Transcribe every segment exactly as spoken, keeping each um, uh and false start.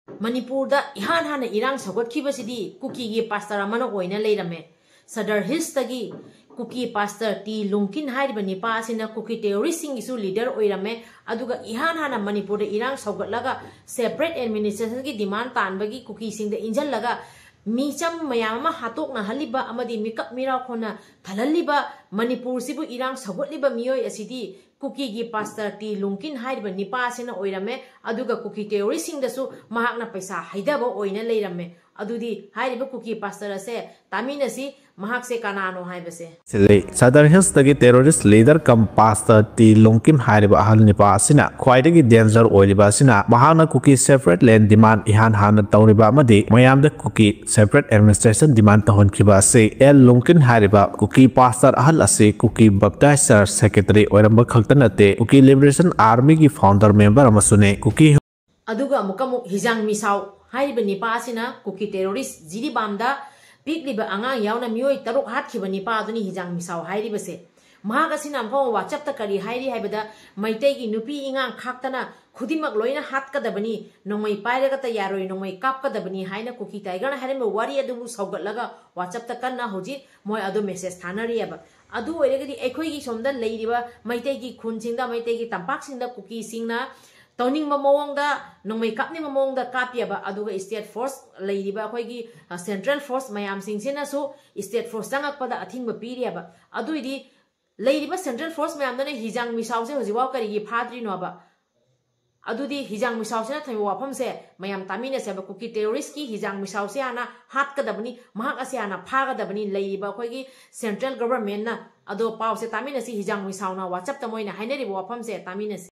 ꯃꯅꯤꯄꯨꯔꯗ ꯏꯍꯥꯟ ꯍꯥꯟꯅ ꯏꯔꯥꯡ ꯁꯧꯒꯠꯈꯤꯕꯁꯤꯗꯤ ꯀꯨꯀꯤꯒꯤ ꯄꯥꯁꯇꯔ ꯑꯃꯅ ꯑꯣꯏꯅ ꯂꯩꯔꯝꯃꯦ꯫ ꯁꯗꯔ ꯍꯤꯜꯁꯇꯒꯤ ꯀꯨꯀꯤ ꯄꯥꯁꯇꯔ ꯇꯤ ꯂꯨꯡꯀꯤꯟ ꯍꯥꯏꯔꯤꯕ ꯅꯤꯄꯥ ꯑꯁꯤꯅ ꯀꯨꯀꯤ ꯇꯦꯔꯣꯔꯤꯁꯁꯤꯡꯒꯤꯁꯨ ꯂꯤꯗꯔ ꯑꯣꯏꯔꯝꯃꯦ꯫ ꯑꯗꯨꯒ ꯏꯍꯥꯟ ꯍꯥꯟꯅ ꯃꯅꯤꯄꯨꯔꯗ ꯏꯔꯥꯡ ꯁꯧꯒꯠꯂꯒ ꯁꯦꯄꯔꯦꯠ ꯑꯦꯗꯃꯤꯅꯤꯁꯇ꯭ꯔꯦꯁꯟꯒꯤ ꯗꯤꯃꯥꯟ ꯇꯥꯟꯕꯒꯤ ꯀꯨꯀꯤꯁꯤꯡꯗ ꯏꯟꯖꯜꯂꯒ ꯃꯤꯆꯝ ꯃꯌꯥꯝ ꯑꯃ ꯍꯥꯠꯇꯣꯛꯅꯍꯜꯂꯤꯕ ꯑꯃꯗꯤ ꯃꯤꯀꯞ ꯃꯤꯔꯥꯎ ꯈꯣꯟꯅ ꯊꯜꯍꯜꯂꯤꯕ ꯃꯅꯤꯄꯨꯔꯁꯤꯕꯨ ꯏꯔꯥꯡ ꯁꯧꯒꯠꯂꯤꯕ ꯃꯤꯑꯣꯏ ꯑꯁꯤꯗꯤ ꯀꯨꯀꯤꯒꯤ ꯄꯥꯁꯇꯔ ꯇꯤ ꯂꯨꯡꯀꯤꯟ ꯍꯥꯏꯔꯤꯕ ꯅꯤꯄꯥ ꯑꯁꯤꯅ ꯑꯣꯏꯔꯝꯃꯦ꯫ ꯑꯗꯨꯒ ꯀꯨꯀꯤ ꯇꯦꯔꯣꯔꯤꯁꯁꯤꯡꯗꯁꯨ ꯃꯍꯥꯛꯅ ꯄꯩꯁꯥ ꯍꯩꯊꯕ ꯑꯣꯏꯅ ꯂꯩꯔꯝꯃꯦ꯫ ꯑꯗꯨꯗꯤ ꯍꯥꯏꯔꯤꯕ ꯀꯨꯀꯤ ꯄꯥꯁꯇꯔ ꯑꯁꯦ ꯇꯥꯃꯤꯟꯅꯁꯤ, ꯃꯍꯥꯛꯁꯦ ꯀꯅꯥꯅꯣ ꯍꯥꯏꯕꯁꯦ꯫ ꯁꯤꯜꯂꯤ꯫ ꯁꯗꯔ ꯍꯤꯜꯁꯇꯒꯤ ꯇꯦꯔꯣꯔꯤꯁ ꯂꯤꯗꯔ ꯀꯝ ꯄꯥꯁꯇꯔ ꯇꯤ ꯂꯨꯡꯀꯤꯟ ꯍꯥꯏꯔꯤꯕ ꯑꯍꯜ ꯅꯤꯄꯥ ꯑꯁꯤꯅ ꯈ꯭ꯋꯥꯏꯗꯒꯤ ꯗꯦꯟꯖꯔ ꯑꯣꯏꯔꯤꯕ ꯑꯁꯤꯅ ꯃꯍꯥꯛꯅ ꯀꯨꯀꯤ ꯁꯦꯄꯔꯦꯠ ꯂꯦꯟ ꯗꯤꯃꯥꯟ ꯏꯍꯥꯟ ꯍꯥꯟꯅ ꯇꯧꯔꯤꯕ ꯑꯃꯗꯤ ꯃꯌꯥꯝꯗ ꯀꯨꯀꯤ ꯁꯦꯄꯔꯦꯠ ꯑꯦꯗꯃꯤꯅꯤꯁꯇ꯭ꯔꯦꯁꯟ ꯗꯤꯃꯥꯟ ꯇꯧꯍꯟꯈꯤꯕ ꯑꯁꯤ ꯑꯦꯜ ꯂꯨꯡꯀꯤꯟ ꯍꯥꯏꯔꯤꯕ ꯀꯨꯀꯤ ꯄꯥꯁꯇꯔ ꯑꯍꯜ ꯑꯁꯤ ꯀꯨꯀꯤ ꯕꯞꯇꯥꯏꯁ ꯆꯔꯆ ꯁꯦꯀ꯭ꯔꯦꯇꯔꯤ ꯑꯣꯏꯔꯝꯕ ꯈꯛꯇ ꯅꯠꯇꯦ, ꯀꯨꯀꯤ ꯂꯤꯕꯔꯦꯁꯟ ꯑꯥꯔꯃꯤꯒꯤ ꯐꯥꯎꯟꯗꯔ ꯃꯦꯝꯕꯔ ꯑꯃꯁꯨꯅꯤ꯫ ꯀꯨꯀꯤ ꯑꯗꯨꯒ ꯑꯃꯨꯛꯀ ꯑꯃꯨꯛ ꯍꯤꯖꯥꯡ ꯃꯤꯁꯥꯎ ꯍꯥꯏꯔꯤꯕ ꯅꯤꯄꯥ ꯑꯁꯤꯅ ꯀꯨꯀꯤ ꯇꯦꯔꯣꯔꯤꯁ ꯖꯤꯔꯤꯕꯥꯝꯗ ꯄꯤꯛꯂꯤꯕ ꯑꯉꯥꯡ ꯌꯥꯎꯅ ꯃꯤꯑꯣꯏ ꯇꯔꯨꯛ ꯍꯥꯠꯈꯤꯕ ꯅꯤꯄꯥ ꯑꯗꯨꯅꯤ ꯍꯤꯖꯥꯡ ꯃꯤꯁꯥꯎ ꯍꯥꯏꯔꯤꯕꯁꯦ꯫ ꯃꯍꯥꯛ ꯑꯁꯤꯅ ꯑꯃꯨꯛꯀ ꯋꯥꯆꯞꯇ ꯀꯔꯤ ꯍꯥꯏꯔꯤ ꯍꯥꯏꯕꯗ, ꯃꯩꯇꯩꯒꯤ ꯅꯨꯄꯤ ꯏꯉꯥꯡ ꯈꯥꯛꯇꯅ ꯈꯨꯗꯤꯡꯃꯛ ꯂꯣꯏꯅ ꯍꯥꯠꯀꯗꯕꯅꯤ, ꯅꯣꯡꯃꯩ ꯄꯥꯏꯔꯒꯇ ꯌꯥꯔꯣꯏ, ꯅꯣꯡꯃꯩ ꯀꯥꯞꯀꯗꯕꯅꯤ ꯍꯥꯏꯅ ꯀꯨꯀꯤ ꯇꯥꯏꯒꯔꯅ ꯍꯥꯏꯔꯝꯕ ꯋꯥꯔꯤ ꯑꯗꯨꯕꯨ ꯁꯧꯒꯠꯂꯒ ꯋꯥꯆꯞꯇ ꯀꯟꯅ ꯍꯧꯖꯤꯛ ꯃꯣꯏ ꯑꯗꯨ ꯃꯦꯁꯦꯖ ꯊꯥꯅꯔꯤꯑꯕ꯫ ꯑꯗꯨ ꯑꯣꯏꯔꯒꯗꯤ ꯑꯩꯈꯣꯏꯒꯤ ꯁꯣꯝꯗ ꯂꯩꯔꯤꯕ ꯃꯩꯇꯩꯒꯤ ꯈꯨꯟꯁꯤꯡꯗ, ꯃꯩꯇꯩꯒꯤ ꯇꯝꯄꯥꯛꯁꯤꯡꯗ ꯀꯨꯀꯤꯁꯤꯡꯅ ꯇꯧꯅꯤꯡꯕ ꯃꯑꯣꯡꯗ, ꯅꯣꯡꯃꯩ ꯀꯥꯞꯅꯤꯡꯕ ꯃꯑꯣꯡꯗ ꯀꯥꯞꯄꯤꯑꯕ꯫ ꯑꯗꯨꯒ ꯁ꯭ꯇꯦꯠ ꯐꯣꯔꯁ ꯂꯩꯔꯤꯕ ꯑꯩꯈꯣꯏꯒꯤ, ꯑ, ꯁꯦꯟꯇ꯭ꯔꯦꯜ ꯐꯣꯔꯁ ꯃꯌꯥꯝꯁꯤꯡꯁꯤꯅꯁꯨ ꯁ꯭ꯇꯦꯠ ꯐꯣꯔꯁ ꯆꯪꯉꯛꯄꯗ ꯑꯊꯤꯡꯕ ꯄꯤꯔꯤꯑꯕ꯫ ꯑꯗꯨꯏꯗꯤ ꯂꯩꯔꯤꯕ ꯁꯦꯟꯇ꯭ꯔꯦꯜ ꯐꯣꯔꯁ ꯃꯌꯥꯝꯗꯨꯅ ꯍꯤꯖꯥꯡ ꯃꯤꯁꯥꯎꯁꯦ ꯍꯧꯖꯤꯛꯐꯥꯎ ꯀꯔꯤꯒꯤ ꯐꯥꯗ꯭ꯔꯤꯅꯣꯕ? ꯑꯗꯨꯗꯤ ꯍꯤꯖꯥꯡ ꯃꯤꯁꯥꯎꯁꯤꯅ ꯊꯝꯃꯤꯕ ꯋꯥꯐꯝꯁꯦ ꯃꯌꯥꯝ ꯇꯥꯃꯤꯟꯅꯁꯦꯕ꯫ ꯀꯨꯀꯤ ꯇꯦꯔꯣꯔꯤꯁꯀꯤ ꯍꯤꯖꯥꯡ ꯃꯤꯁꯥꯎꯁꯦ ꯍꯥꯟꯅ ꯍꯥꯠꯀꯗꯕꯅꯤ, ꯃꯍꯥꯛ ꯑꯁꯦ ꯍꯥꯟꯅ ꯐꯥꯒꯗꯕꯅꯤ, ꯂꯩꯔꯤꯕ ꯑꯩꯈꯣꯏꯒꯤ ꯁꯦꯟꯇ꯭ꯔꯦꯜ ꯒꯚꯔꯟꯃꯦꯟꯠꯅ꯫ ꯑꯗꯣ ꯄꯥꯎꯁꯦ ꯇꯥꯃꯤꯟꯅꯁꯤ, ꯍꯤꯖꯥꯡ ꯃꯤꯁꯥꯎꯅ ꯋꯥꯆꯞꯇ ꯃꯣꯏꯅ ꯍꯥꯏꯅꯔꯤꯕ ꯋꯥꯐꯝꯁꯦ ꯇꯥꯃꯤꯟꯅꯁꯤ꯫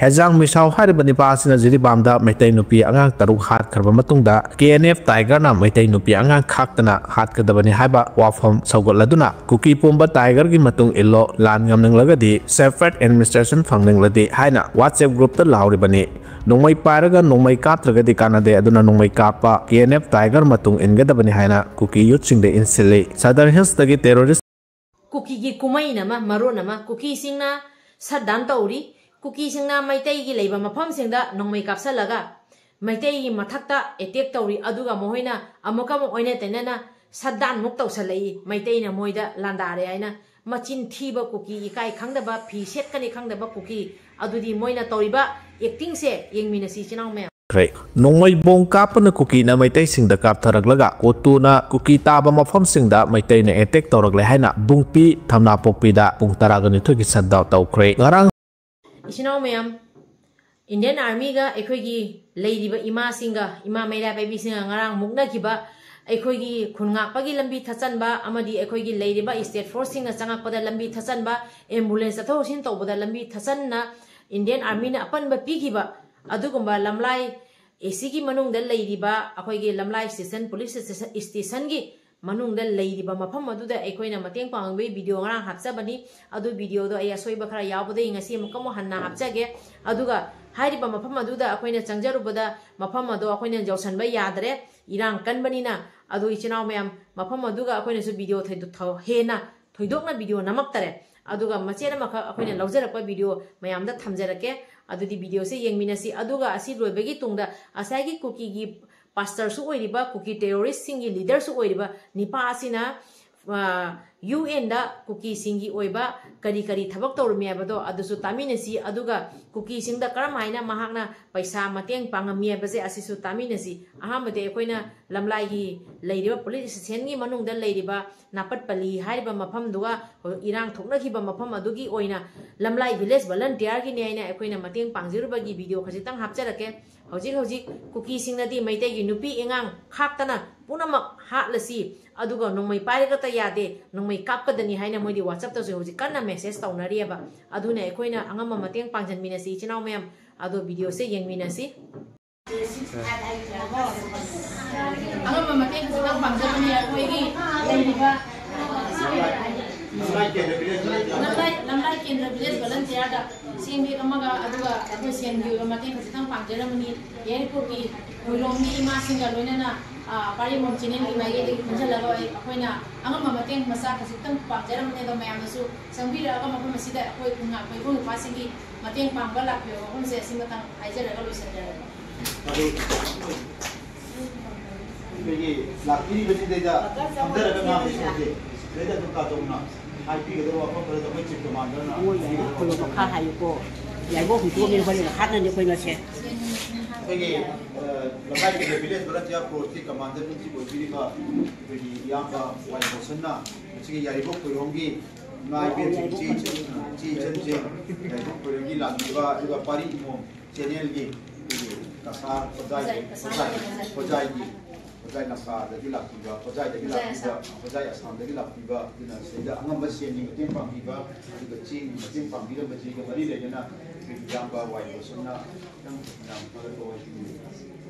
ꯍꯦꯖꯥꯡ ꯃꯤꯁꯥꯎ ꯍꯥꯏꯔꯤꯕ ꯅꯤꯄꯥ ꯑꯁꯤꯅ ꯖꯤꯔꯤꯕꯥꯝꯗ ꯃꯩꯇꯩ ꯅꯨꯄꯤ ꯑꯉꯥꯡ ꯇꯔꯨꯛ ꯍꯥꯠꯈ꯭ꯔꯕ ꯃꯇꯨꯡꯗ ꯀꯦ ꯑꯦꯟ ꯑꯦꯐ ꯇꯥꯏꯒꯔꯅ ꯃꯩꯇꯩ ꯅꯨꯄꯤ ꯑꯉꯥꯡ ꯈꯥꯛꯇꯅ ꯍꯥꯠꯀꯗꯕꯅꯤ ꯍꯥꯏꯕ ꯋꯥꯐꯝ ꯁꯧꯒꯠꯂꯗꯨꯅ ꯀꯨꯀꯤ ꯄꯨꯝꯕ ꯇꯥꯏꯒꯔꯒꯤ ꯃꯇꯨꯡ ꯏꯜꯂꯣ, ꯂꯥꯟ ꯉꯝꯅꯤꯡꯂꯒꯗꯤ ꯁꯦꯄꯔꯦꯠ ꯑꯦꯗꯃꯤꯅꯤꯁꯇ꯭ꯔꯦꯁꯟ ꯐꯪꯅꯤꯡꯂꯗꯤ ꯍꯥꯏꯅ ꯋꯥꯆꯦꯞ ꯒ꯭ꯔꯨꯞꯇ ꯂꯥꯎꯔꯤꯕꯅꯤ꯫ ꯅꯣꯡꯃꯩ ꯄꯥꯏꯔꯒ ꯅꯣꯡꯃꯩ ꯀꯥꯞꯇ꯭ꯔꯒꯗꯤ ꯀꯥꯟꯅꯗꯦ, ꯑꯗꯨꯅ ꯅꯣꯡꯃꯩ ꯀꯥꯞꯄ ꯀꯦ ꯑꯦꯟ ꯑꯦꯐ ꯇꯥꯏꯒꯔ ꯃꯇꯨꯡ ꯏꯟꯒꯗꯕꯅꯤ ꯍꯥꯏꯅ ꯀꯨꯀꯤ ꯌꯨꯠꯁꯤꯡꯗ ꯏꯟꯁꯤꯜꯂꯤ꯫ ꯁꯗꯔ ꯍꯤꯜꯁꯇꯒꯤ ꯇꯦꯔꯣꯔꯤꯁ ꯀꯨꯀꯤꯒꯤ ꯀꯨꯝꯍꯩꯅ ꯑꯃ, ꯃꯔꯣꯟ ꯑꯃ, ꯀꯨꯀꯤꯁꯤꯡꯅ ꯁꯠ ꯗꯥꯎꯟ ꯇꯧꯔꯤ꯫ ꯀꯨꯀꯤꯁꯤꯡꯅ ꯃꯩꯇꯩꯒꯤ ꯂꯩꯕ ꯃꯐꯝꯁꯤꯡꯗ ꯅꯣꯡꯃꯩ ꯀꯥꯞꯁꯜꯂꯒ ꯃꯩꯇꯩꯒꯤ ꯃꯊꯛꯇ ꯑꯦꯇꯦꯛ ꯇꯧꯔꯤ꯫ ꯑꯗꯨꯒ ꯃꯈꯣꯏꯅ ꯑꯃꯨꯛꯀ ꯑꯃꯨꯛ ꯑꯣꯏꯅ ꯇꯩꯅꯅ ꯁꯠꯗꯥꯟꯃꯨꯛ ꯇꯧꯁꯜꯂꯛꯏ, ꯃꯩꯇꯩꯅ ꯃꯣꯏꯗ ꯂꯥꯟꯗꯥꯔꯦ ꯍꯥꯏꯅ꯫ ꯃꯆꯤꯟ ꯊꯤꯕ ꯀꯨꯀꯤ, ꯏꯀꯥꯏ ꯈꯪꯗꯕ, ꯐꯤ ꯁꯦꯠꯀꯅꯤ ꯈꯪꯗꯕ ꯀꯨꯀꯤ꯫ ꯑꯗꯨꯗꯤ ꯃꯣꯏꯅ ꯇꯧꯔꯤꯕ ꯑꯦꯛꯇꯤꯡꯁꯦ ꯌꯦꯡꯃꯤꯟꯅꯁꯤ, ꯏꯆꯤꯟ ꯏꯅꯥꯎ ꯃꯌꯥꯝ꯫ ꯈ꯭ꯔꯦ꯫ ꯅꯣꯡꯃꯩ ꯕꯣꯝ ꯀꯥꯞꯄꯅ ꯀꯨꯀꯤꯅ ꯃꯩꯇꯩꯁꯤꯡꯗ ꯀꯥꯞꯊꯔꯛꯂꯒ ꯀꯣꯇꯨꯅ ꯀꯨꯀꯤ ꯇꯥꯕ ꯃꯐꯝꯁꯤꯡꯗ ꯃꯩꯇꯩꯅ ꯑꯦꯇꯦꯛ ꯇꯧꯔꯛꯂꯦ ꯍꯥꯏꯅ ꯕꯨꯡꯄꯤ ꯊꯝꯅꯥꯄꯣꯛꯄꯤꯗ ꯄꯨꯡ ꯇꯔꯥꯒ ꯅꯤꯊꯣꯏꯒꯤ ꯁꯠꯗꯥꯎꯟ ꯇꯧꯈ꯭ꯔꯦ꯫ ꯉꯔꯥꯡ ꯏꯆꯤꯟ ꯏꯅꯥꯎ ꯃꯌꯥꯝ, ꯏꯟꯗꯤꯌꯟ ꯑꯥꯔꯃꯤꯒ ꯑꯩꯈꯣꯏꯒꯤ ꯂꯩꯔꯤꯕ ꯏꯃꯥꯁꯤꯡꯒ, ꯏꯃꯥ ꯃꯩꯔꯥ ꯄꯥꯏꯕꯤꯁꯤꯡꯒ ꯉꯔꯥꯡ ꯃꯨꯛꯅꯈꯤꯕ, ꯑꯩꯈꯣꯏꯒꯤ ꯈꯨꯟ ꯉꯥꯛꯄꯒꯤ ꯂꯝꯕꯤ ꯊꯠꯆꯟꯕ ꯑꯃꯗꯤ ꯑꯩꯈꯣꯏꯒꯤ ꯂꯩꯔꯤꯕ ꯁ꯭ꯇꯦꯠ ꯐꯣꯔꯁꯁꯤꯡꯅ ꯆꯪꯉꯛꯄꯗ ꯂꯝꯕꯤ ꯊꯠꯆꯟꯕ, ꯑꯦꯝꯕꯨꯂꯦꯟꯁ ꯆꯠꯊꯣꯛ ꯆꯠꯁꯤꯟ ꯇꯧꯕꯗ ꯂꯝꯕꯤ ꯊꯠꯆꯟꯅ ꯏꯟꯗꯤꯌꯟ ꯑꯥꯔꯃꯤꯅ ꯑꯄꯟꯕ ꯄꯤꯈꯤꯕ ꯑꯗꯨꯒꯨꯝꯕ ꯂꯝꯂꯥꯏ ꯑꯦꯁꯤꯒꯤ ꯃꯅꯨꯡꯗ ꯂꯩꯔꯤꯕ ꯑꯩꯈꯣꯏꯒꯤ ꯂꯝꯂꯥꯏ ꯁ꯭ꯇꯦꯁꯟ, ꯄꯨꯂꯤꯁ ꯁ꯭ꯇꯦꯁꯟ, ꯁ꯭ꯇꯦꯁꯟꯒꯤ ꯃꯅꯨꯡꯗ ꯂꯩꯔꯤꯕ ꯃꯐꯝ ꯑꯗꯨꯗ ꯑꯩꯈꯣꯏꯅ ꯃꯇꯦꯡ ꯄꯥꯡꯕꯒꯤ ꯚꯤꯗꯤꯑꯣ ꯉꯔꯥꯡ ꯍꯥꯞꯆꯕꯅꯤ꯫ ꯑꯗꯨ ꯚꯤꯗꯤꯑꯣꯗꯣ ꯑꯩ ꯑꯁꯣꯏꯕ ꯈꯔ ꯌꯥꯎꯕꯗꯒꯤ ꯉꯁꯤ ꯑꯃꯨꯛꯀ ꯑꯃꯨꯛ ꯍꯟꯅ ꯍꯥꯞꯆꯒꯦ꯫ ꯑꯗꯨꯒ ꯍꯥꯏꯔꯤꯕ ꯃꯐꯝ ꯑꯗꯨꯗ ꯑꯩꯈꯣꯏꯅ ꯆꯪꯖꯔꯨꯕꯗ ꯃꯐꯝ ꯑꯗꯣ ꯑꯩꯈꯣꯏꯅ ꯌꯧꯁꯟꯕ ꯌꯥꯗ꯭ꯔꯦ, ꯏꯔꯥꯡ ꯀꯟꯕꯅꯤꯅ꯫ ꯑꯗꯨ ꯏꯆꯤꯟ ꯏꯅꯥꯎ ꯃꯌꯥꯝ, ꯃꯐꯝ ꯑꯗꯨꯒ ꯑꯩꯈꯣꯏꯅꯁꯨ ꯚꯤꯗꯤꯑꯣ ꯊꯣꯏꯗꯣꯛ-, ꯊꯣ-, ꯍꯦꯟꯅ ꯊꯣꯏꯗꯣꯛꯅ ꯚꯤꯗꯤꯑꯣ ꯅꯝꯃꯛꯇꯔꯦ꯫ ꯑꯗꯨꯒ ꯃꯆꯦꯠ ꯑꯃꯈꯛ ꯑꯩꯈꯣꯏꯅ ꯂꯧꯖꯔꯛꯄ ꯚꯤꯗꯤꯑꯣ ꯃꯌꯥꯝꯗ ꯊꯝꯖꯔꯛꯀꯦ꯫ ꯑꯗꯨꯗꯤ ꯚꯤꯗꯤꯑꯣꯁꯦ ꯌꯦꯡꯃꯤꯟꯅꯁꯤ꯫ ꯑꯗꯨꯒ ꯑꯁꯤ ꯂꯣꯏꯕꯒꯤ ꯇꯨꯡꯗ ꯉꯁꯥꯏꯒꯤ ꯀꯨꯀꯤꯒꯤ ꯄꯥꯁꯇꯔꯁꯨ ꯑꯣꯏꯔꯤꯕ, ꯀꯨꯀꯤ ꯇꯦꯔꯣꯔꯤꯁꯁꯤꯡꯒꯤ ꯂꯤꯗꯔꯁꯨ ꯑꯣꯏꯔꯤꯕ ꯅꯤꯄꯥ ꯑꯁꯤꯅ, ꯑ, ꯌꯨ ꯑꯦꯟꯗ ꯀꯨꯀꯤꯁꯤꯡꯒꯤ ꯑꯣꯏꯕ ꯀꯔꯤ ꯀꯔꯤ ꯊꯕꯛ ꯇꯧꯔꯝꯃꯤ ꯍꯥꯏꯕꯗꯣ ꯑꯗꯨꯁꯨ ꯇꯥꯃꯤꯟꯅꯁꯤ꯫ ꯑꯗꯨꯒ ꯀꯨꯀꯤꯁꯤꯡꯗ ꯀꯔꯝ ꯍꯥꯏꯅ ꯃꯍꯥꯛꯅ ꯄꯩꯁꯥ ꯃꯇꯦꯡ ꯄꯥꯡꯉꯝꯃꯤ ꯍꯥꯏꯕꯁꯦ ꯑꯁꯤꯁꯨ ꯇꯥꯃꯤꯟꯅꯁꯤ꯫ ꯑꯍꯥꯟꯕꯗꯤ ꯑꯩꯈꯣꯏꯅ ꯂꯝꯂꯥꯏꯒꯤ ꯂꯩꯔꯤꯕ ꯄꯨꯂꯤꯁ ꯁ꯭ꯇꯦꯁꯟꯒꯤ ꯃꯅꯨꯡꯗ ꯂꯩꯔꯤꯕ ꯅꯥꯄꯠꯄꯜꯂꯤ ꯍꯥꯏꯔꯤꯕ ꯃꯐꯝꯗꯨꯒ ꯏꯔꯥꯡ ꯊꯣꯛꯅꯈꯤꯕ ꯃꯐꯝ ꯑꯗꯨꯒꯤ ꯑꯣꯏꯅ ꯂꯝꯂꯥꯏ ꯚꯤꯂꯦꯖ ꯚꯣꯂꯟꯇꯤꯌꯔꯒꯤꯅꯦ ꯍꯥꯏꯅ ꯑꯩꯈꯣꯏꯅ ꯃꯇꯦꯡ ꯄꯥꯡꯖꯔꯨꯕꯒꯤ ꯚꯤꯗꯤꯑꯣ ꯈꯖꯤꯛꯇꯪ ꯍꯥꯞꯆꯔꯛꯀꯦ꯫ ꯍꯧꯖꯤꯛ ꯍꯧꯖꯤꯛ ꯀꯨꯀꯤꯁꯤꯡꯅꯗꯤ ꯃꯩꯇꯩꯒꯤ ꯅꯨꯄꯤ ꯑꯉꯥꯡ ꯈꯥꯛꯇꯅ ꯄꯨꯝꯅꯃꯛ ꯍꯥꯠꯂꯁꯤ, ꯑꯗꯨꯒ ꯅꯣꯡꯃꯩ ꯄꯥꯏꯔꯒꯇ ꯌꯥꯗꯦ, ꯅꯣꯡꯃꯩ ꯀꯥꯞꯀꯗꯅꯤ ꯍꯥꯏꯅ ꯃꯣꯏꯗꯤ WhatsApp-ꯇꯁꯨ ꯍꯧꯖꯤꯛ ꯀꯟꯅ message ꯇꯧꯅꯔꯤꯑꯕ꯫ ꯑꯗꯨꯅ ꯑꯩꯈꯣꯏꯅ ꯑꯉꯝꯕ ꯃꯇꯦꯡ ꯄꯥꯡꯁꯤꯟꯃꯤꯟꯅꯁꯤ, ꯏꯆꯤꯟ ꯏꯅꯥꯎ ꯃꯌꯥꯝ꯫ ꯑꯗꯣ ꯚꯤꯗꯤꯑꯣꯁꯦ ꯌꯦꯡꯃꯤꯟꯅꯁꯤ꯫ ꯑꯉꯝꯕ ꯃꯇꯦꯡ ꯈꯖꯤꯛꯇꯪ ꯄꯥꯡꯖꯕꯅꯤ꯫ ꯑꯩꯈꯣꯏꯒꯤ ꯂꯩꯔꯤꯕ ꯂꯝꯂꯥꯏ, ꯂꯝꯂꯥꯏ ꯀꯦꯟꯗ꯭ꯔ ꯚꯤꯂꯦꯖ ꯚꯣꯂꯟꯇꯤꯌꯔꯗ ꯆꯦꯡ ꯕꯦꯛ ꯑꯃꯒ, ꯑꯗꯨꯒ ꯑꯩꯈꯣꯏ ꯁꯦꯟꯒꯤ ꯑꯣꯏꯕ ꯃꯇꯦꯡ ꯈꯖꯤꯛꯇꯪ ꯄꯥꯡꯖꯔꯝꯕꯅꯤ꯫ ꯌꯥꯏꯔꯤꯄꯣꯛꯀꯤ ꯈꯣꯏꯂꯣꯝꯒꯤ ꯏꯃꯥꯁꯤꯡꯒ ꯂꯣꯏꯅꯅ, ꯑ, ꯄꯥꯔꯤꯃꯣꯝ ꯆꯦꯅꯦꯜꯒꯤ ꯃꯥꯏꯀꯩꯗꯒꯤ ꯄꯨꯟꯁꯤꯜꯂꯒ ꯑꯩ-, ꯑꯩꯈꯣꯏꯅ ꯑꯉꯝꯕ ꯃꯇꯦꯡ ꯃꯆꯥ ꯈꯖꯤꯛꯇꯪ ꯄꯥꯡꯖꯔꯝꯕꯅꯤ꯫ ꯑꯗꯣ ꯃꯌꯥꯝꯅꯁꯨ ꯆꯪꯕꯤꯔꯛꯑꯒ ꯃꯐꯝ ꯑꯁꯤꯗ ꯑꯩꯈꯣꯏ ꯈꯨꯟ ꯉꯥꯛꯄ ꯏꯕꯨꯡ ꯅꯨꯄꯥꯁꯤꯡꯒꯤ ꯃꯇꯦꯡ ꯄꯥꯡꯕ ꯂꯥꯛꯄꯤꯕ ꯃꯐꯝꯁꯦ ꯑꯁꯤꯃꯇꯪ ꯍꯥꯏꯖꯔꯒ ꯂꯣꯏꯁꯤꯟꯖꯔꯒꯦ꯫ ꯑꯗꯨ ꯑꯩꯈꯣꯏꯒꯤ ꯂꯥꯛꯄꯤꯔꯤꯕꯁꯤꯗꯩꯗ ꯈꯪꯖꯔꯒ ꯉꯥꯡꯕ ꯁꯣꯛꯁꯦ꯫ ꯁꯤꯗꯩꯗ ꯑꯗꯨꯝ ꯇꯥꯊꯣꯛꯅ ꯍꯥꯏꯕꯤꯒꯗꯕ ꯋꯥꯐꯝ ꯈꯔꯗꯣ ꯑꯩꯈꯣꯏ ꯆꯤꯐ ꯀꯃꯥꯟꯗꯔꯅ ꯃꯣꯏꯅ ꯍꯥꯏꯕꯤꯒꯗꯕ ꯈꯨꯂꯣ ꯃꯈꯥ ꯍꯥꯏꯌꯨꯀꯣ꯫ ꯌꯥꯏꯕꯣ ꯍꯨꯟꯇꯣꯛꯑꯝꯃꯦ ꯍꯣꯔꯦꯟ ꯍꯥꯠꯅꯅꯤ ꯑꯩꯈꯣꯏ ꯃꯁꯦ꯫ ꯑꯩꯈꯣꯏꯒꯤ ꯂꯝꯂꯥꯏ ꯚꯤꯂꯦꯖ ꯚꯣꯂꯟꯇꯤꯌꯥꯔ ꯐꯣꯔꯁꯀꯤ ꯀꯃꯥꯟꯗꯔ ꯄ꯭ꯔꯤꯟꯁꯤꯄꯜ ꯑꯣꯏꯕꯤꯔꯤꯕ ꯑꯩꯈꯣꯏꯒꯤ ꯏꯌꯥꯝꯕ ꯋꯥꯏ ꯕꯣꯁꯟꯅ ꯃꯁꯤꯒꯤ ꯌꯥꯏꯔꯤꯄꯣꯛ ꯈꯣꯏꯔꯣꯝꯒꯤ ꯏꯃꯥ ꯏꯕꯦꯟꯁꯤꯡ, ꯏꯆꯦ ꯏꯆꯟꯁꯤꯡ ꯌꯥꯏꯔꯤꯄꯣꯛ ꯈꯣꯏꯔꯣꯝꯒꯤ ꯂꯥꯛꯂꯤꯕ, ꯑꯗꯨꯒ ꯄꯥꯔꯤ ꯏꯃꯣꯝ ꯆꯦꯅꯦꯜꯒꯤ ꯑꯩꯈꯣꯏꯒꯤ ꯀꯁꯥꯔ ꯍꯣꯖꯥꯏ, ꯍꯣꯖꯥꯏ, ꯍꯣꯖꯥꯏꯒꯤ, ꯍꯣꯖꯥꯏ ꯂꯝꯀꯥꯗꯒꯤ ꯂꯥꯛꯄꯤꯕ, ꯍꯣꯖꯥꯏꯗꯒꯤ ꯂꯥꯛꯄꯤꯕ, ꯍꯣꯖꯥꯏ ꯑꯁꯥꯝꯗꯒꯤ ꯂꯥꯛꯄꯤꯕ, ꯑꯗꯨꯅ ꯁꯤꯗ ꯑꯉꯝꯕ ꯁꯦꯟꯒꯤ ꯃꯇꯦꯡ ꯄꯥꯡꯕꯤꯕ, ꯑꯗꯨꯒ ꯆꯦꯡꯒꯤ ꯃꯇꯦꯡ ꯄꯥꯡꯕꯤꯔꯝꯕꯁꯤꯒ ꯃꯔꯤ ꯂꯩꯅꯅ ꯑꯩꯈꯣꯏꯒꯤ ꯏꯌꯥꯝꯕ ꯋꯥꯏ ꯕꯣꯁꯟꯅ ꯈꯤꯇꯪ ꯌꯥꯝ ꯐꯒꯠꯄ ꯋꯥꯍꯩ ꯄꯤꯕꯤꯌꯨ꯫